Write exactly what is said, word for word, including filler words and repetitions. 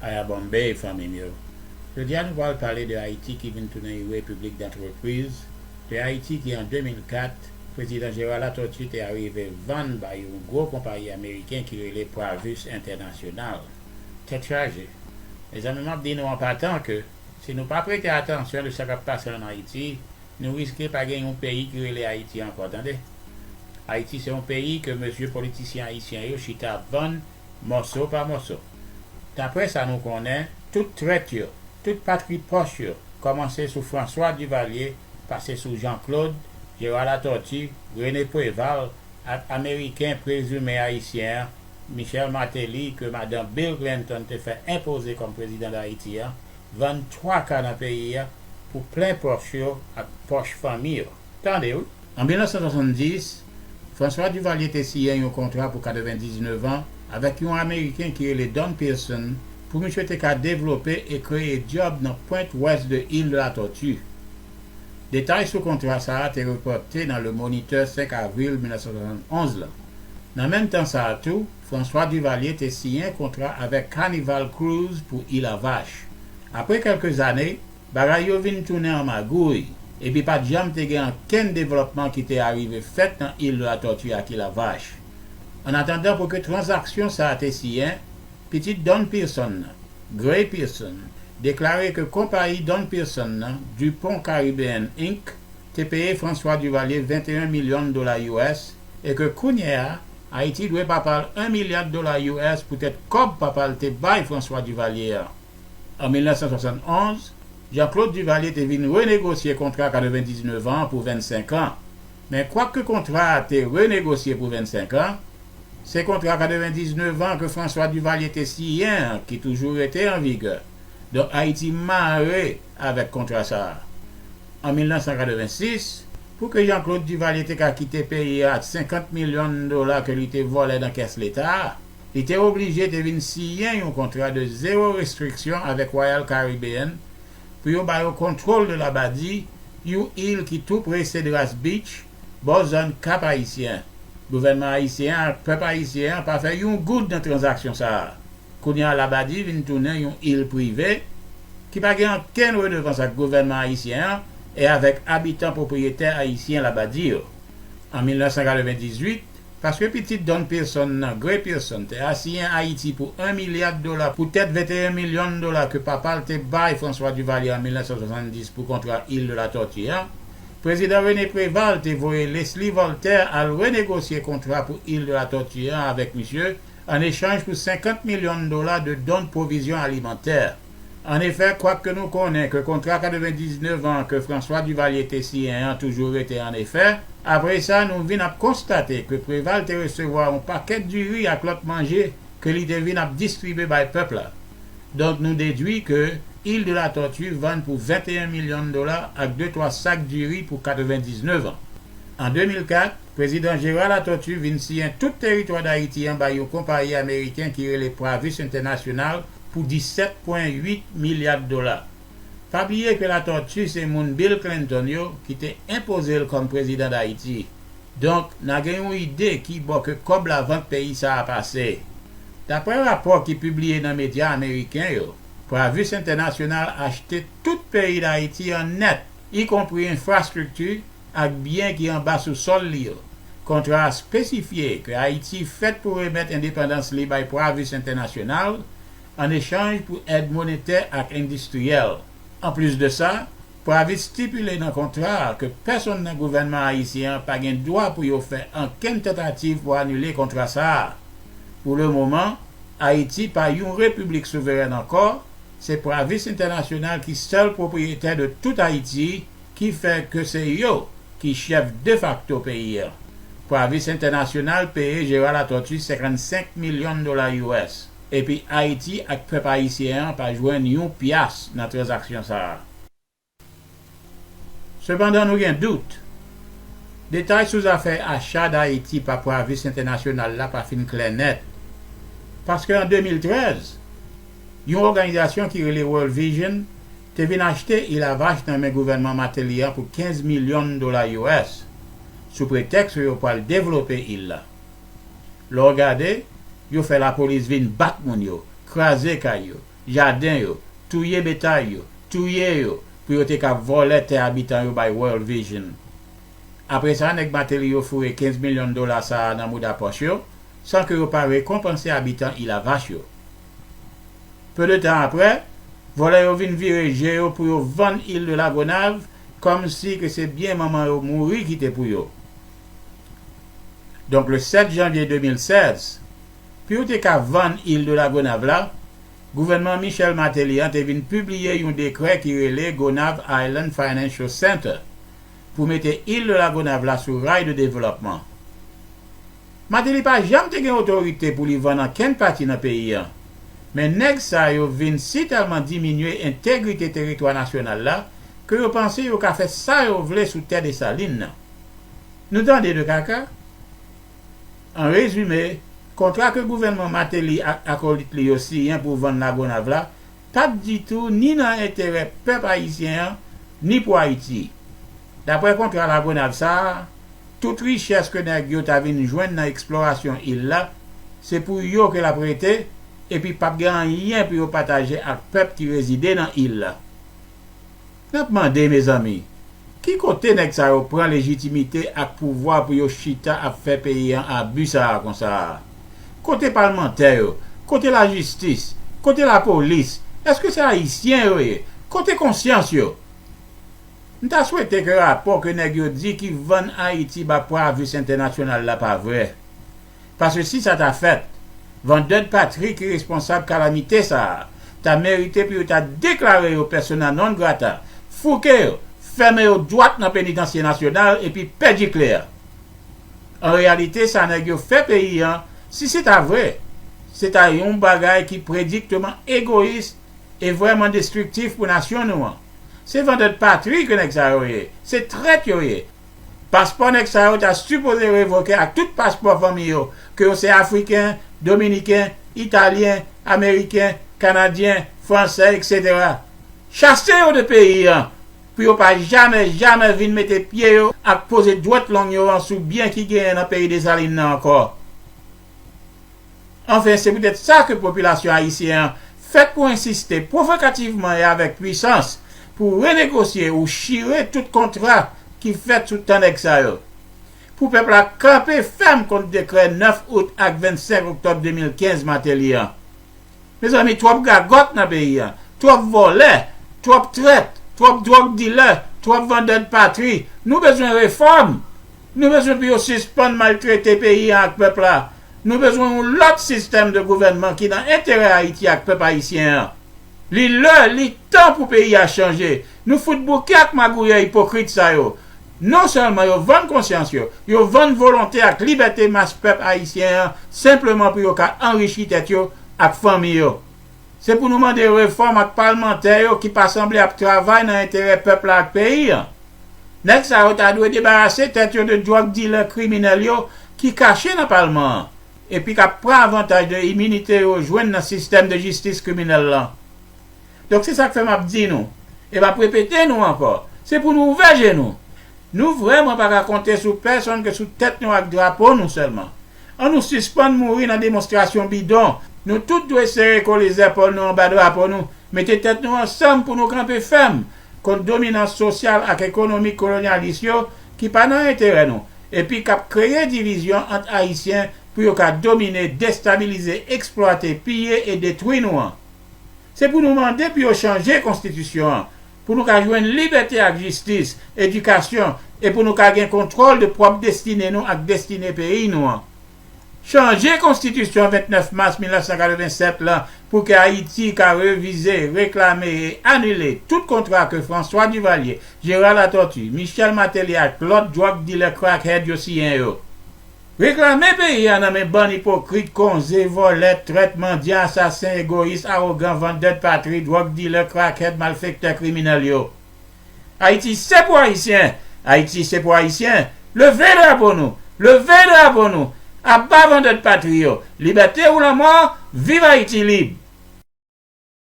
Aya Bombay, fanmi m yo. Jodi a, nou pral pale de Ayiti ki vin tounen yon repiblik dantrepriz, de Ayiti ki, an de mil kat, Prezidan Gérard Latortue te arive vann bay yon gwo konpayi ameriken ki rele Pravis Entènasyonal. Tèt chaje. Mezanmi, m ap di nou an patan ke si nou pa prete atansyon de sa k ap pase ann Ayiti, nou riske pa gen yon peyi ki rele Ayiti ankò, tande. Ayiti se yon peyi ke mesye politisyen ayisyen yo chita vann mòso pa mòso. Daprè sa nou konnen, tout trèt yo, tout patri pòch yo, kòmanse sou François Duvalier, pase sou Jean Claude, Gérard Latortue, René Préval, ak Ameriken prezime ayisyen an, Michel Martelly, ke madan Bill Clinton te fè enpoze kòm prezidan Dayiti an, vann twa ka nan peyi a pou plen pòch yo ak pòch fanmi yo. Tande wi. An mil nèf san swasanndis, François Duvalier te siyen yon kontra pou katrevendiznèf an avèk yon Ameriken ki rele Don Pearson pou misye te ka devlope e kreye djòb nan pwent wès de Il de la Tortue. Detay sou kontra sa a te repòte nan Le Moniteur senk avril mil nèf san swasannonz la. Nan menm tan sa a tou, François Duvalier te siyen kontra avèk Carnival Cruise pou Il a Vache. Apre kèlke zane, bagay yo vin tounen an magouy, epi pa t janm te gen ankenn devlòpman ki te arive fèt nan Il de la Tortue ak Il a Vache. Annatandan, pou ke tranzaksyon sa a te siyen, pitit Don Pearson nan, Gray Pearson, deklare ke konpayi Don Pearson nan, Dupont Caribbean Inc, te peye François Duvalier venteyen milyon dola U S e ke kounye a, Ayiti dwe papa l en milya dola U S poutèt kòb papa l te bay François Duvalier an. An mil nèf san swasannonz, Jean Claude Duvalier te vin renegosye kontra katrevendiznèf an pou vennsenk an. Men kwak ke kontra a te renegosye pou vennsenk an, se kontra katrevendiznèf an ke François Duvalier te siyen an ki toujou rete an vigè. Donk, Ayiti mare avèk kontra sa a. An mil nèf san katrevensis, pou ke Jean Claude Duvalier te ka kite peyi a ak senkant milyon dola ke li te vòlè nan kès Leta a, li te oblije te vin siyen yon kontra de zewo restriksyon avèk Royal Caribbean pou yo ba yo kontwòl de Labadi, yon il ki tou pre Cedras Beach, bò zòn Kap Ayisyen. Gouvènman ayisyen an ak pèp ayisyen an pa fè yon goud nan tranzaksyon sa a. Kounye a, Labadi vin tounen yon il prive ki pa gen ankenn redevans ak gouvènman ayisyen an e avèk abitan pwopriyetè ayisyen Labadi yo. An mil nèf san katrevendizuit, paske pitit Don Pearson nan, Gray Pearson, te asiyen Ayiti pou en milya dola poutèt venteyen milyon dola ke papa l te bay François Duvalier an mil nèf san swasanndis pou kontra Il de la Tortue an, Prezidan René Préval te voye Leslie Voltaire al renegosye kontra pou Il de la Tortue an avèk misye, an echanj pou senkant milyon dola de don pwovizyon alimantè. Annefè, kwak ke nou konnen ke kontra katrevendiznèf an ke François Duvalier te siyen an toujou rete an efè, apre sa, nou vin ap konstate ke Préval te resevwa yon pakèt diri ak lòt manje ke li te vin ap distribye bay pèp la. Donk, nou dedwi ke Il de la Tortue vann pou venteyen milyon dola ak de twa sak diri pou katrevendiznèf an. An de mil kat, Prezidan Gérard Latortue vin siyen tout teritwa Dayiti an bay yon konpayi ameriken ki rele Pravis International pou disèt pwen uit milya dola. Pa bliye ke Latortue se moun Bill Clinton yo ki te enpoze l kòm prezidan Dayiti. Donk, n a gen yon ide ki bò ke kòb lavant peyi sa a pase. Daprè rapò ki pibliye nan medya ameriken yo, Pravis International achte tout peyi Dayiti an nèt, ikonpri enfrastrikti ak byen ki anba sousòl li yo. Kontra a espesifye ke Ayiti fèt pou remèt endepandans li bay Pravis International an echanj pou èd monetè ak endistriyèl. Anplis de sa, Pravis estipile nan kontra a ke pèsonn nan gouvènman ayisyen an pa gen dwa pou yo fè ankenn tantativ pou anile kontra sa a. Pou le moman, Ayiti pa yon repiblik souverèn ankò, se Pravis Entènasyonal ki sèl pwopriyetè de tout Ayiti, ki fè ke se yo ki chèf defakto peyi a. Pravis Entènasyonal peye Gérard Latortue senkannsenk milyon dola U S, epi Ayiti ak pèp ayisyen an pa jwenn yon pyas nan tranzaksyon sa a. Sepandan, nou gen dout. Detay sou zafè acha Dayiti pa Pravis Entènasyonal la pa fin klè nèt. Paske an de mil trèz, yon òganizasyon ki rele World Vision te vin achte Il a Vache nan men gouvènman Martelly an pou kenz milyon dola U S, sou pretèks yo pral devlope il la. Lè w gade, yo fè lapolis vin bat moun yo, kraze kay yo, jaden yo, touye betay yo, touye yo, pou yo te ka vòlè tè abitan yo bay World Vision. Apre sa, nèg Martelly yo foure kenz milyon dola sa a nan mouda pòch yo, san ke yo pa rekonpanse abitan Île à Vache yo. Peu de tan apre, vòlè yo vin vire je yo pou yo vann il de la Gonâve, kòmsi ke se byen manman yo mouri ki te pou yo. Donk, le sèt janvye de mil sèz, pou yo te ka vann il de la Gonâve la, gouvènman Michel Martelly an te vin pibliye yon dekrè ki rele Gonâve Island Financial Center pou mete il de la Gonâve la sou ray de devlòpman. Martelly pa janm te gen otorite pou li vann ankenn pati nan peyi an. Men nèg sa yo vin sitèlman diminye entegrite teritwa nasyonal la ke yo panse yo ka fè sa yo vle sou tè Desalin nan. Nou tande de kaka? An rezime, kontra ke gouvènman Martelly ak akolit li yo siyen pou vann Lagonav la pa t ditou ni nan enterè pèp ayisyen an, ni pou Ayiti. Dapre kontra Lagonav sa a, tout richès ke nèg yo ta vin jwenn nan eksplorasyon il la, se pou yo ke l ap rete, epi p ap gen anyen pou yo pataje ak pèp ki rezide nan il la. N ap mande, mezanmi, ki kote nèg sa yo pran lejitimite ak pouvwa pou yo chita ap fè peyi an abi sa a konsa a? Kote palmantè yo? Kote lajistis? Kote lapolis? Èske se ayisyen yo ye? Kote konsyans yo? M ta swete ke rapò ke nèg yo di ki vann Ayiti ba Pravis Entènasyonal la pa vrè. Paske si sa ta fèt, vandè de patri ki responsab kalamite sa a ta merite pou yo ta deklare yo persona non grata, fouke yo, fèmen yo dwat nan penitansye nasyonal epi pèdi kle a. An reyalite, sa nèg yo fè peyi an, si se ta vre, se ta yon bagay ki predikteman egoyis e vrèman destriktif pou nasyon nou an. Se vandè de patri ke nèg sa yo ye, se trèt yo ye. Paspò nèg sa yo ta sipoze revoke ak tout paspò fanmi yo, ke yo se Afriken, Dominiken, Italyen, Ameriken, Kanadyen, Fransè, etsetera. Chase yo de peyi an, pou yo pa jamè, jamè vin mete pye yo ak poze dwèt long yo an sou byen ki genyen nan peyi Desalin nan ankò. Anfen, se poutèt sa ke popilasyon ayisyen an fèt pou ensiste pwovokativman e avèk pwisans pou renegosye ou chire tout kontra ki fèt sou tan nèg sa yo. Pou pèp la kanpe fèm kont dekrè nèf out ak vennsenk oktòb de mil kenz Martelly an. Mezanmi, twòp gagòt nan peyi an, twòp vòlè, twòp trèt, twòp dwòg dilè, twòp vandè de patri. Nou bezwen refòm. Nou bezwen pou yo sispann maltrete peyi an ak pèp la. Nou bezwen yon lòt sistèm de gouvènman ki nan enterè Ayiti ak pèp ayisyen an. Li lè, li tan pou peyi a chanje. Nou fout bouke ak magouyè ipokrit sa yo. Non sèlman yo vann konsyans yo, yo vann volonte ak libète mas pèp ayisyen an senpleman pou yo ka anrichi tèt yo ak fanmi yo. Se pou nou mande refòm ak palmantè yo ki pa sanble ap travay nan enterè pèp la ak peyi an. Nèg sa yo ta dwe debarase tèt yo de dwòg dilè kriminèl yo ki kache nan palman an, epi k ap pran avantaj de iminite yo jwenn nan sistèm de jistis kriminèl lan. Donk, se sa k fè m ap di nou, e m ap repete nou ankò, se pou nou ouvè je nou. Nou vrèman pa ka konte sou pèsonn ke sou tèt nou ak drapo nou sèlman. An nou sispann mouri nan demonstrasyon bidon. Nou tout dwe sere kole zèpòl nou anba drapo nou, mete tèt nou ansanm pou nou kanpe fèm kont dominans sosyal ak ekonomik kolonyalis yo ki pa nan enterè nou, epi k ap kreye divizyon ant Ayisyen pou yo ka domine, destabilize, eksplwate, piye e detwi nou an. Se pou nou mande pou yo chanje konstitisyon an, pou nou ka jwenn libète ak jistis, edikasyon, e pou nou ka gen kontwòl de pwòp destine nou ak destine peyi nou an. Chanje konstitisyon vennèf mas mil nèf san katrevennsèt lan pou ke Ayiti ka revize, reklame e anile tout kontra ke François Duvalier, Gérard Latortue, Michel Martelly ak lòt dwòg dilè crackhead yo siyen yo. Reklame peyi a nan men bann ipokrit, konze, vòlè, trèt, mandyan, asasen, egoyis, awogan, vandè de patri, dwòg dilè, crackhead, malfektè, kriminèl yo. Ayiti se pou Ayisyen! Ayiti se pou Ayisyen! Leve drapo nou! Leve drapo nou! Aba vandè de patri yo! Libète ou lanmò! Viv Ayiti lib!